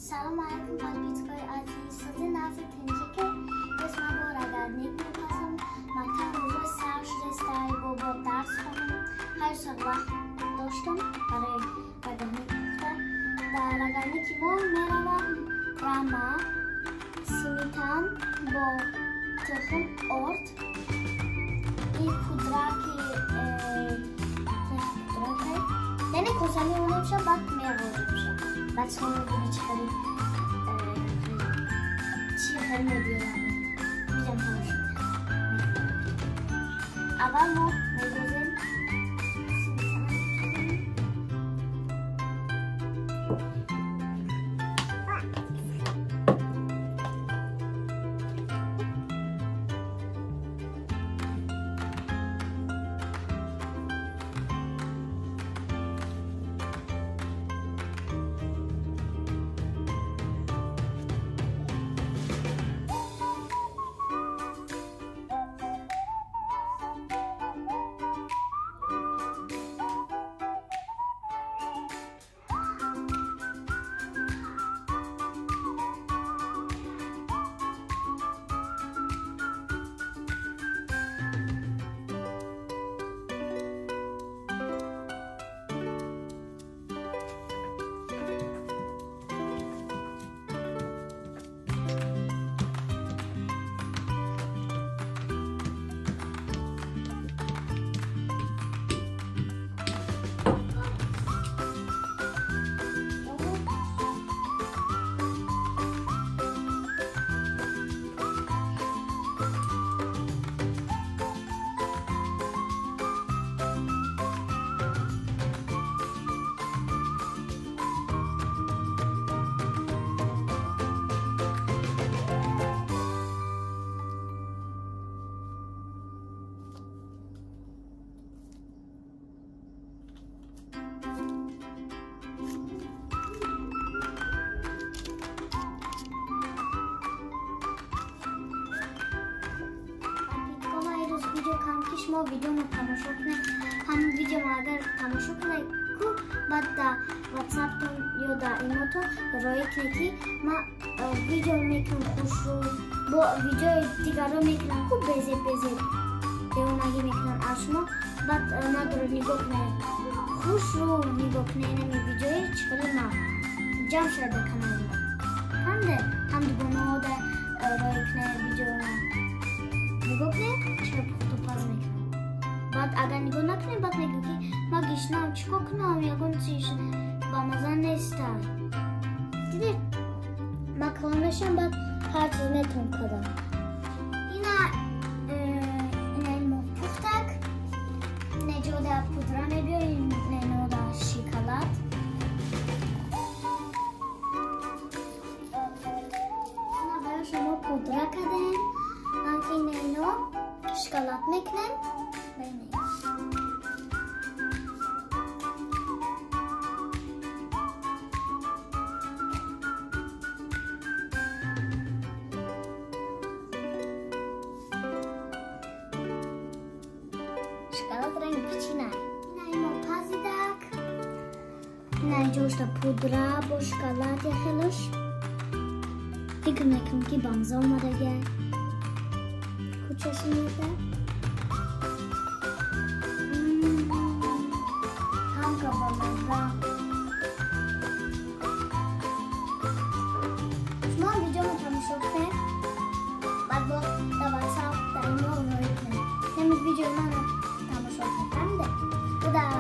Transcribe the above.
Салом алейкум, подписчикои азиз. Сози нази тинҷике. Имрӯз ман бо рагарник мепазам. Мактаб рӯзои сар шудастай, бо дарс хонам. Ҳар соат вақт доштам барои рагарник пухта. Дар рагарники мо меравад рама, симитан бо тухм, орд, и пудраки, пудраки. Яъне коса мемонемша, баъд меғоземша. Баъд шумо мебинед чӣ хеле чӣ хеле мебиёрам. Видео тамошо мекунем. Аввал мо мегозем симитана. Шумо видеомо тамошо кунед. Ҳамин видеомо агар тамошо кунед ку, баъд дар ватсаптон ё дар имотон роӣ кунед, ки ман видео мекунам хушрӯ, бо видеои дигарро мекунам ку, безеб безеб девонагӣ мекунам аз шумо. Баъд надоред нигоҳ кунед, хушрӯ нигоҳ кунед. Инами видеои чӣ хеле ма ҷамъ шуда дар канали ма. Ҳамде ҳам дугонаҳо роӣ кунед, видеоро нигоҳ кунед, чӣ хел пухту паз мекунам. Баъд агар нигоҳ накунем, баъд мегӯ, ки ман гишнам, чӣ кор кунам, ягон чиз ба маза неста. Дидед, ман калон мешавам, баъд ҳар чиз метавон кардам. Ина ина мо пухтак, неҷода пудра мебиёрем, ненода шоколад. Ина барои шумо пудра кардем, анки ино шоколад мекунем. Шоколад ранги печина. Ина имо пазидак. Ина инҷошта пудра бо шоколад яхелош. Фикр мекунам, ки бамза омадагия. Кучаши меда. Ҳамка бамаза. Шумо видеомо тамошо кунед. Баъд бо дар ватсап, дар имо роӣ кунед. Ҳамин видеои мана тамошо кунед. Фаҳмиде? Бо дар